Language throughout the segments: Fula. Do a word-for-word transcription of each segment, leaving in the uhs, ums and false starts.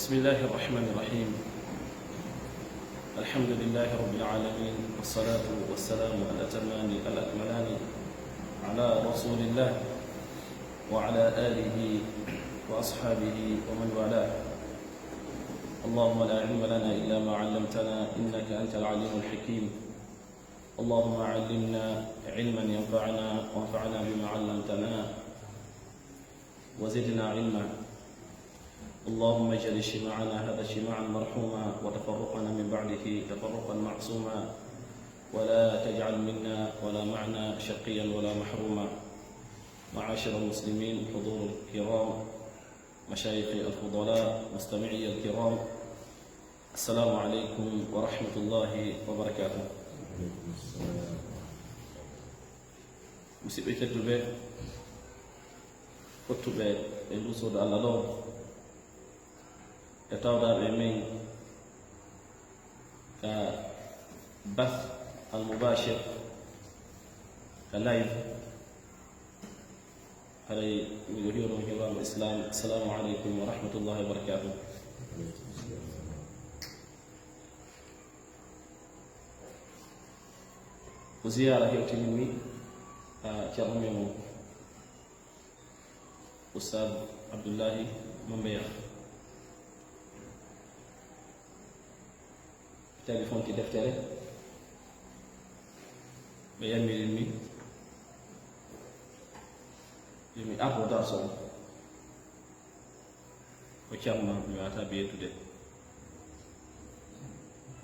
بسم الله الرحمن الرحيم. الحمد لله رب العالمين، والصلاة والسلام الأتمان الأكملان على رسول الله وعلى آله وأصحابه ومن والاه. اللهم لا علم لنا إلا ما علمتنا، إنك أنت العليم الحكيم. اللهم علمنا علما ينفعنا، وانفعنا بما علمتنا، وزدنا علما. اللهم اجعل اجتماعنا هذا اجتماعا مرحوما، وتفرقنا من بعده تفرقا معصوما، ولا تجعل منا ولا معنا شقيا ولا محروما. معاشر المسلمين، حضور الكرام، مشايخي الفضلاء، مستمعي الكرام، السلام عليكم ورحمة الله وبركاته. Musidɓe tedduɓe, fottuɓe e ndu suudu Allah ɗo, e tawdaaɓe men ka bath al mubashir, ka live, haray miɗo hiwno hiwano Islam. Assalamu aleykum wa rahmatullahi wa barakatuh. Ko ziyara hewtinimmi ha ceerno men o, Ustad Abdullahi Mambeya. Tawi fonti deftere, ɓe yammirin mi, yo mi ardo darso on. Ko camma mi wata ɓe yettude.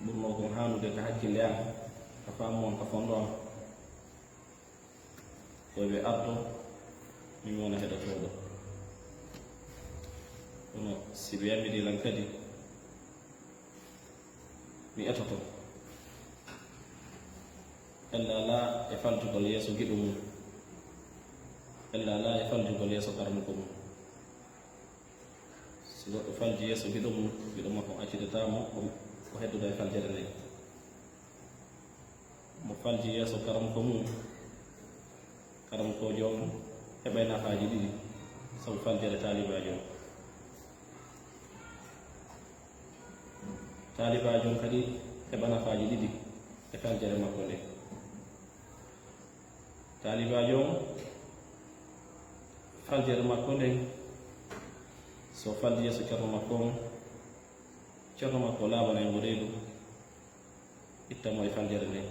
Ɓurno kon haanude ka hakkille am, ka faamu am, ka fondo am. Ko ɓe ardo, min wona heɗotooɗo. Kono si ɓe yamiri lan kadi, mi etoto. Ella alaa e faljugol yeeso giɗo mum. Ella alaa e faljugol yeeso karamoko mum. Si goɗɗo falji yeeso giɗo mum, giɗo makko accidataa mo, o, o heddoda e faljere nden. Mo falji yeeso karamoko mum, karamokoojo on heɓay nafaaji ɗiɗi sabu faljere taalibaajo on. Taalibaajo on kadi heɓa nafaaji ɗiɗi e faljere makko nden. Taalibaajo on, faljere makko nden, so falji yeeso ceerno makko on, ceerno makko laaɓanay mo reedu, itta mo e faljere nden.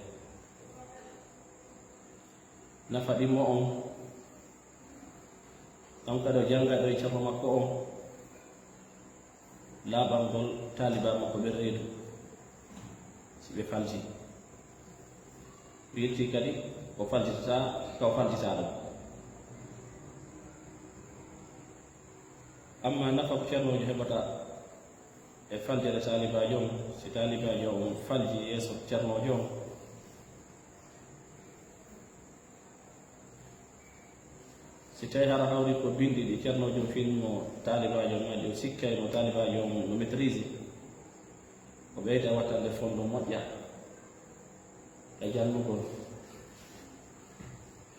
Nafa ɗimmo on, kanko kadi o jannga ɗo e ceerno makko on, laaɓangol taaliba makko ɓe reedu, si ɓe falji. Yilti kadi o faljitata ka o faljita ɗo. Amma nafa ko ceernoojo heɓata e faljere taalibaajo on, si taalibaajo on falji yeeso ceernoojo on, si tawi hara hawri ko binndi ɗi ceernoojo on finnoo taalibaajo on, maa ɗi o sikkayno taalibaajo on no maîtrise, o ɓeyda wattande fondo moƴƴa e janngugol,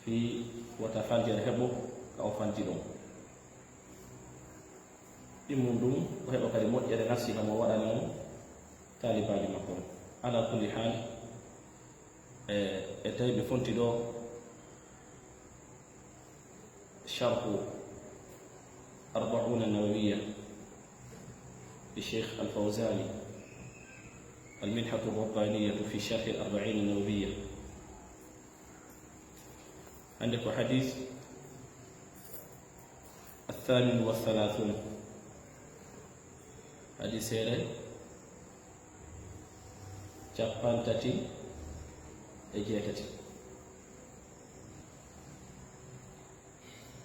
fii wata faljere heɓo ka o falji ɗon. Ɗimmum ɗum, o heɓa kadi moƴƴere nasiha mo waɗani mo taalibaajo makko on. Ala kulli haal, e, e tawi ɓe fonti ɗo, شرح أربعون نووية للشيخ الفوزاني، المنحة الربانية في شرح الأربعين النووية. Hannde ko hadis الثامن والثلاثون, hadiseere cappanɗe tati e jeetati.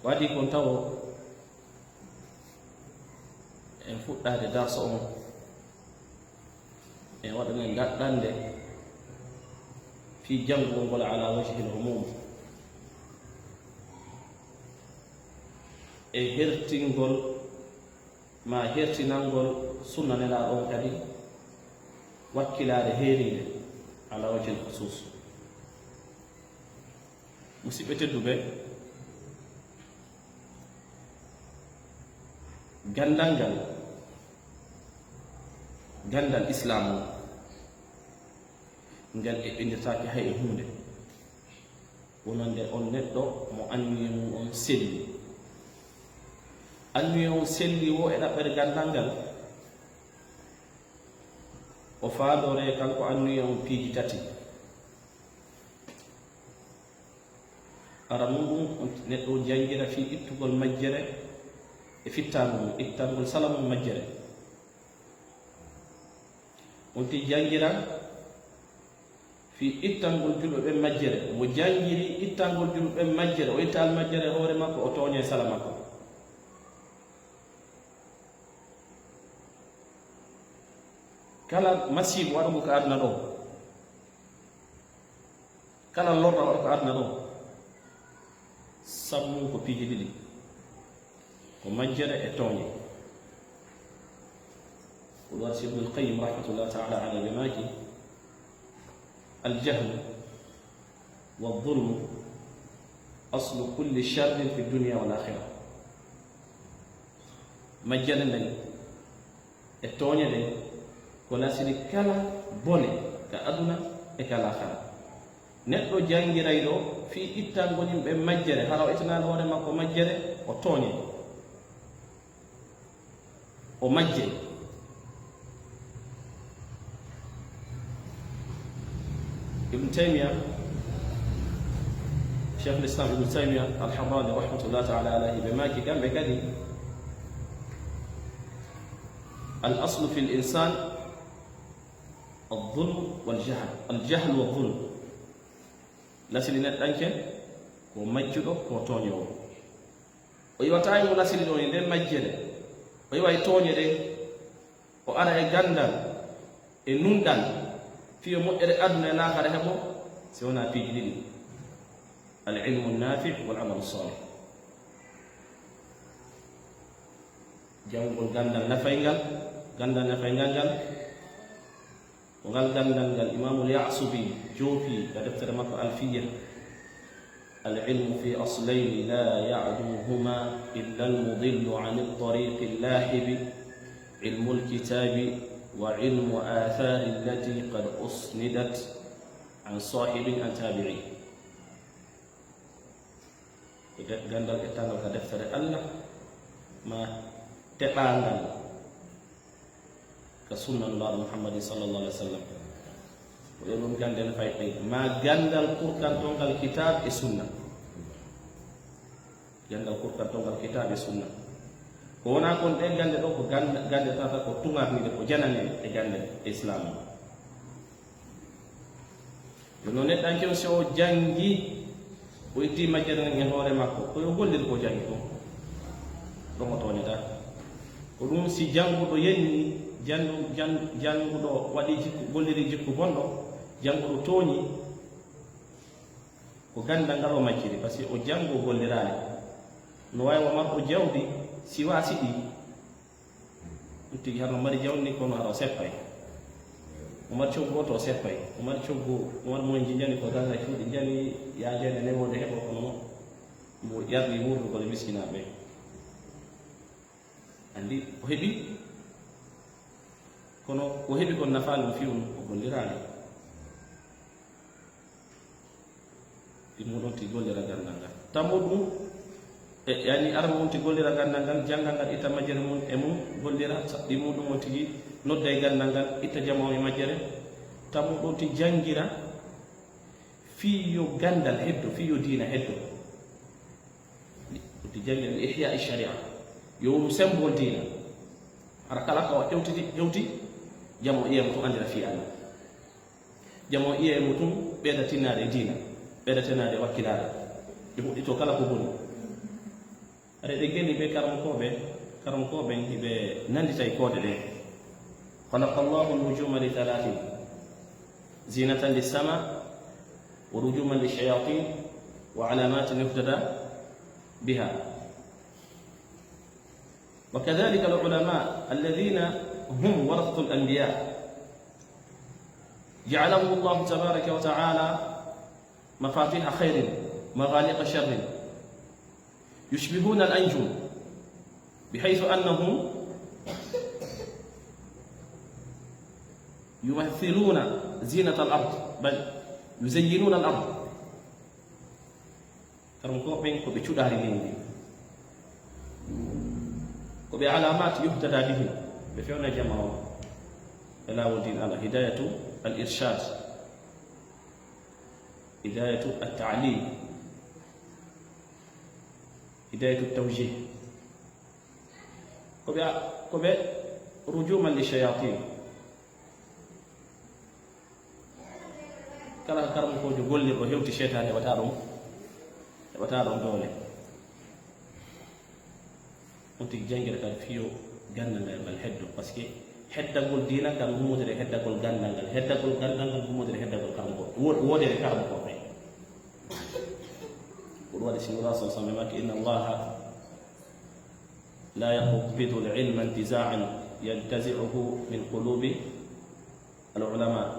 Waɗi kon tawo en fuɗɗaade darso on, en waɗanen daɗɗande fii janngugol ngol ala wajhil umum, e hertingol maa hertinangol sunna Nelaaɗo on kadi wakkilaare heeriinde ala wajhil khusus. Musidɓe tedduɓe, ganndal ngal Ganndal Islaam on, ngal eɓɓindirtaake hay e huunde, wonande on neɗɗo mo anniya mum on selli. Anniya on selli wo e ɗaɓɓere ganndal ngal, o faandoore kanko anniya on piiji tati. Ara mum ɗum, on neɗɗo on janngira fii ittugol majjere e fittaango mum, ittangol sala mum majjere. On ti janngira fii ittangol julɓe ɓen majjere. Mo janngiri ittangol julɓe ɓen majjere, o itta almajjere e hoore makko, o tooñay sala makko. Kala masiibo waɗugo ka aduna ɗo, kala lorra waɗugo ka aduna ɗo, sabu mum ko piiji ɗiɗi, ko majjere e tooñe. Ko ɗum waɗi Ibnul Qayyim rahmatullahi taala alayhi ɓe maaki, "Al-jahlu wa dhulmu aslu kulli sharrin fi dunya wal akhirah." Majjere nden e tooñe ɗen ko lasiri kala bone ka aduna e ka laakara. Neɗɗo janngirayɗo fii ittangol yimɓe majjere, hara o ittanaali hoore makko majjere, o tooñe, o majje. Ibn Taymiya, Cheikh l'Islam Ibn Taymiya Al-Harrani rahmatullahi taala alayhi, ɓe maaki kamɓe kadi, "Al aslu fil insan al-dhulm wal-jahl, al-jahl wal-dhulm." Lasili neɗɗanke ko majjuɗo, ko tooñoowo. O iwata e mo lasili ɗo e nden majjere, o iwa e tooñe ɗen, o ara e ganndal, e nunɗal, fii yo moƴƴere aduna e laakara heɓo, si wonaa piiji ɗiɗi, al-ilmu nafi' wal amalu salih. Janngugol ganndal nafayngal, ganndal nafayngal ngal, ko ngal ganndal ngal Imaamul Ya'subi joofi ka deftere makko Alfiya, "Al-ilmu fi aslayni la ya'duhuma illa al-mudillu an at-tariqi al-lahibi, ilmul kitabi wa ilmu athari allati qad usnidat an sahibin an tabi'i." Ko de-, ganndal ƴettangal ka deftere Allah, ma teɓangal ka sunna Nulaaɗo Muhammadin sallallahu alaihi wasallam. Ko ɗe ɗum ganndal fayɗe, ma ganndal kurkantongal kitaab e sunna. Ganndal kurkantongal kitaab e sunna. Ko wonaa kon ɗe gannde ɗo, ko gannde, gannde tata ko tuŋarnide, ko janane e gannde Islaam. Jooni noon, neɗɗanke on, si o janngi, o itti majjere nden e hoore makko, ko yo gollir ko janngi kon, ɗon o tooñataa. Ko ɗum, si jannguɗo yenni, janngu-, jan-, jannguɗo waɗi jikku, golliri jikku bonɗo, jannguɗo tooñi, ko ganndal ngal o majjiri, par ce que o janngo golliraali. No waawi o marɗo jawdi, si waasi ɗi, ɗum tigi hara no mari jawdi, kono hara o seppay. O mari coggu oto, o seppay. O mari coggu, o mari moyen ji njani ko dara e cuuɗi njani, yaa njani e newoode heɓo, kono mo yarni wuurdugol e miskinaaɓe. Anndi o heɓi, kono ko heɓi kon nafaali mo fiwno, o golliraali. Ɗi muɗum ti gollira ganndal ngal. Tammo ɗum, e, yani, ara mo on ti gollira ganndal ngal, janngal ngal, itta majjere mum e mum, gollira, sa-, ɗi muɗum on tigi nodda e ganndal ngal, itta jama on e majjere. Tammo ɗum ti janngira, fii yo ganndal heddo, fii yo diina heddo. Ɗum ti janngira li ihya e sharia. Yo ɗum sembol diina. Hara kala ko ƴewtiti, ƴewti, jama o ƴeewa mo to anndira fii Allah. Jama o ƴeewa mo tun ɓeyda tinnaade e diina, ɓeyda tinnaade e wakkilaare. Ɓe huɗɗitoo kala ko boni. Aɗa ɓe geni ɓe karamokooɓe, karamokooɓe ɓen hiɓe nanndita e koode ɗe. خلق الله النجوم لثلاث، زينة للسماء، ورجوما للشياطين، وعلامات يهتدى بها. وكذلك العلماء الذين هم ورثة الأنبياء، جعلهم الله تبارك وتعالى مفاتيح خير مغاليق شر، يشبهون الأنجم، بحيث أنهم يمثلون زينة الأرض، بل يزينون الأرض. Karamokooɓe ɓen ko ɓe cuɗaari leydi. Ko ɓe alamat yuhtada bihim. Ɓe fewna jama o e laawol diina Allah. Hidayatu al-irshad. Hidayatu at-ta'lim. Hidayatu tawjih. Ko ɓe, ko ɓe rujuman li shayatin. Kala ko karamokoojo gollirɗo hewti seytaane heɓata ɗon, heɓata ɗon doole. On tigi janngirta fiyo ganndal ngal heddo, parce que heddagol diina kan humodere heddagol ganndal ngal, heddagol ganndal ngal humodere heddagol karamokooɓe, wo-, wodere karamokooɓe. Ko ɗum waɗi si Nulaaɗo sallallahu alaihi wasallam maaki, inna Allaha لا يقبض العلم انتزاعا ينتزعه من قلوب العلماء،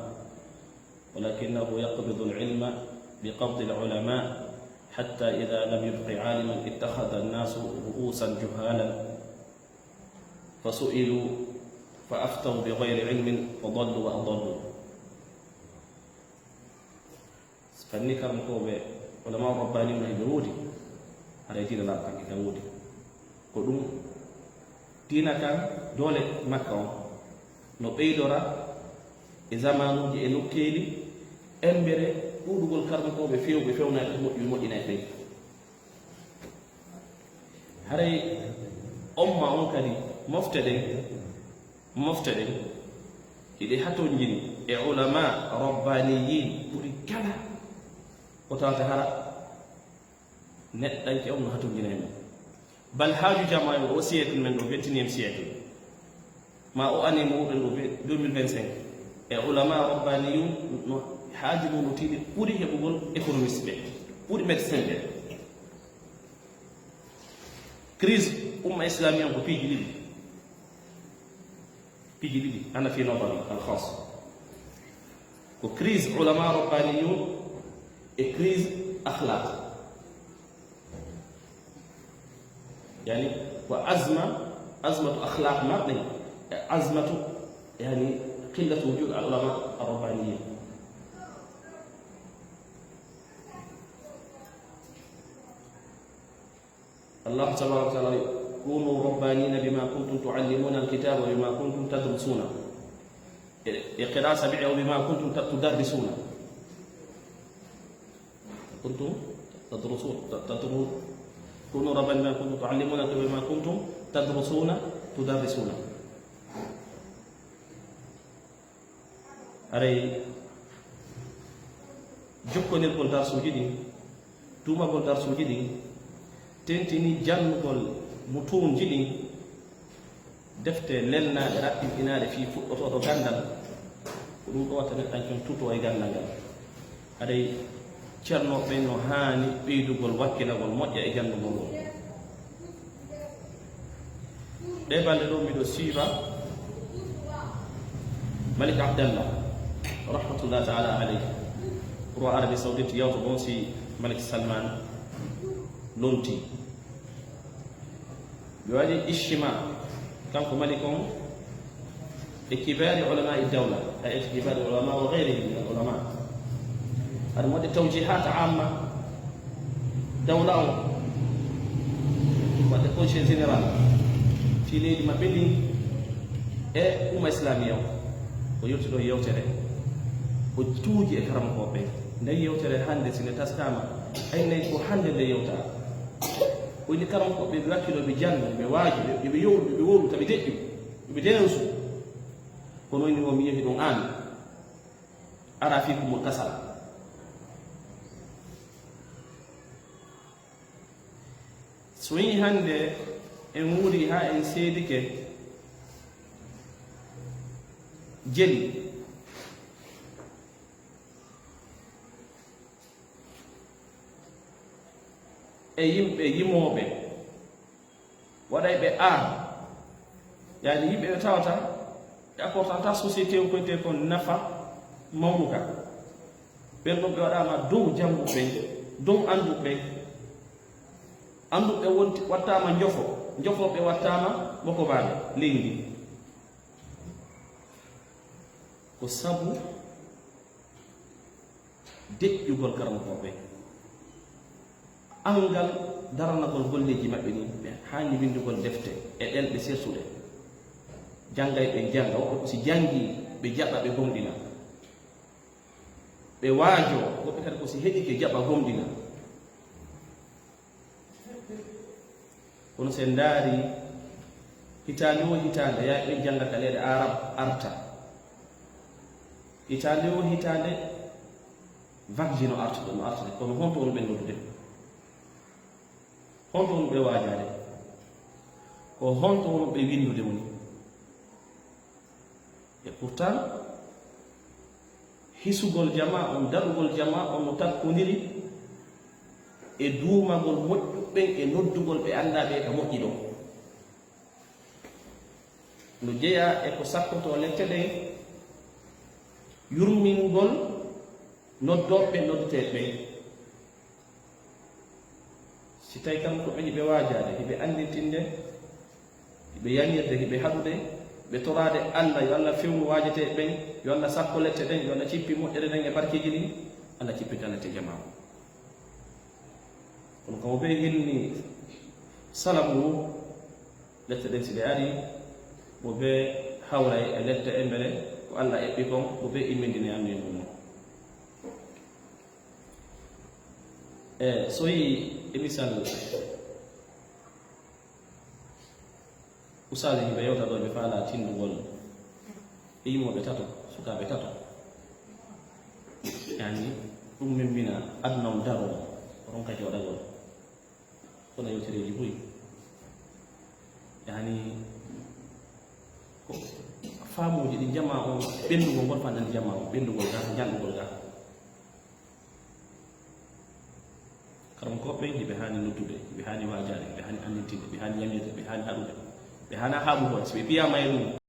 ولكنه يقبض العلم بقبض العلماء، حتى إذا لم يبق عالما اتخذ الناس رؤوسا جهالا فسئلوا فأفتوا بغير علم فضلوا وأضلوا. Kanni karamokooɓe, ulama rabbaani on, ɓe woodi. Haray diina laaɓa kan ka woodi. Ko ɗum diina kan, doole makka on no ɓeydora e zamaanuuji, e nokkeeli, embere ɗuuɗugol karamokooɓe fewɓe, fewnaaɓe, moƴƴu, moƴƴinaaɓe ɓen. Haray omma on kadi, mofte ɗen, mofte ɗen, hiɗe hatonjini e ulama rabbaniyin ɓuri kala ko tawata hara neɗɗanke on no hatonjina e mum. Bal haaju jama e o siècle men ɗo, vingt et unième siècle, ma o année mo wuɗen ɗo, deux mille vingt-cinq, e ulama rabbaniyun no haaju mum no tiiɗi ɓuri heɓugol économiste ɓe, ɓuri médecin ɓe. Crise umma islamiya on ko piiji ɗiɗi. Piiji ɗiɗi, ana fi nadari al khas. Ko crise ulama rabbaniyun e crise akhlaq. Yani, ko azma, azmatu akhlaq maɓɓe, e azmatu, yani, qillatu wujud al ulama ar rabbaniyin. Allah tabaraka wa taala, kunu rabbanina bima kuntum tuallimuna alkitaba wa bima kuntum tadrusuna. E, e qira'a sabi'a, wa bima kuntum ta-, tudarrisuna. Kuntum tadrusun, ta-, tadru-, kunu rabbanina bima kuntum tuallimuna alkitaba wa bima kuntum tadrusuna, tudarrisuna. Haray jokkondirgol darsuuji ɗin, tuumagol darsuuji ɗin, tentini jannugol mutuunji ɗin, defte lelnaaɗe, raɓɓinɗinaaɗe fii fuɗɗotooɗo ganndal, ko ɗum ɗo watta neɗɗanke on tuutoo e ganndal ngal. Haray ceernooɓe ɓen no haani ɓeydugol wakkilagol moƴƴa e janndugol ngol. Ɗee balɗe ɗoo, miɗo siifa Malik Abdallah, rahmatullahi taala alayhi, roi Arabie Saoudite, yawto ɗon si Malik Salman lontii. Ɓe waɗi ijtima, kanko Malik on, e kibari ulama e dawla, ay, e kibari ulama wa ghayrihim min al ulama. Aɗa waɗi tawjihat amma dawla on, waɗde conseil général fii leydi maɓɓe ndin e umma islamiya on. O yewti ɗo yewtere, o tuuji e karamokooɓe ɓen. Nden yewtere hannde, si nde taskaama, ay, nay ko hannde nde yewtaa. O inni karamokooɓe ɓe wakkiloo, ɓe jannga, ɓe waaji, ɓe, ɓe yowlu, ɓe wowlu, tawi deƴƴu, ɓe densu. Kono inni o, mi yehi ɗon aan, ara fii ko mo kasal. So wii hannde en wuuri haa en seedike jeli, e yimɓe yimooɓe, waɗay ɓe aar, yaani yimɓe ɓe tawata ɓe apportanta société on koyte kon nafa mawnuka. Ɓen ɗon ɓe waɗaama dow jannguɓe ɓen, dow annduɓe ɓen. Annduɓe wonti, wattaama njofo, njofooɓe wattaama mokobaaɓe leydi. Ko sabu deƴƴugol karamokooɓe, anngal daranagol golleeji maɓɓe ɗin, ɓe haani winndugol defte e ɗemɗe sertuɗe. Janngayɓe njannga, woɓɓe ko si janngii ɓe jaɓa ɓe gomɗina. Ɓe waajoo, woɓɓe kadi ko si heɗike jaɓa gomɗina. Kono si en ndaari hitaande o hitaande, yaa ɓe jannga ka leyɗe Arab arta. Hitaande o hitaande, vague no artude, no artude. Kono honto woni ɓe noddude? Honto woni ɓe waajaade? Ko honto woni ɓe winndude woni? Et pourtant, hisugol jamaa on, daɗugol jamaa on no takkondiri e duumagol moƴƴuɓe ɓen e noddugol ɓe anndaa ɓe ka moƴƴi ɗon. No jeyaa e ko sakkotoo lette ɗen, yurmingol noddooɓe ɓen, noddeteeɓe ɓen. Si tawi kam ko ɓe hiɓe waajaade, hiɓe anndintinde, hiɓe yañirde, hiɓe haɗude, ɓe toraade Alla, yo Alla fewnu waajeteeɓe ɓen, yo Alla sakko lette ɗen, yo Alla cippi moƴƴere ɗen e barkeeji ɗin, Alla cippita lette jamaa on. Kono kamo ɓe hinni salamu ngu, lette ɗen si ɗe ari, mo ɓe hawray e lette e mbele ko Alla eɓɓi kon, mo ɓe immindini anniya mum on. E so yi e misal, usaaji ɓe yewta ɗo, ɓe faala tindugol e yimooɓe tato, sukaaɓe tato. Yani, ɗum memmina aduna on daro, ronka jooɗagol. Kono yewtereeji buy. Yani, ko faamuuji ɗi jamaa on, ɓenndugol ngol fandani jamaa on, ɓenndugol gaa, janɗugol gaa. Karamokooɓe ɓen, hiɓe haani noddude, hiɓe haani waajaade, hiɓe haani anndintinde, hiɓe haani yamirde, hiɓe haani haɗude, ɓe haana haaɓugol. Si ɓe piyaama e ɗum,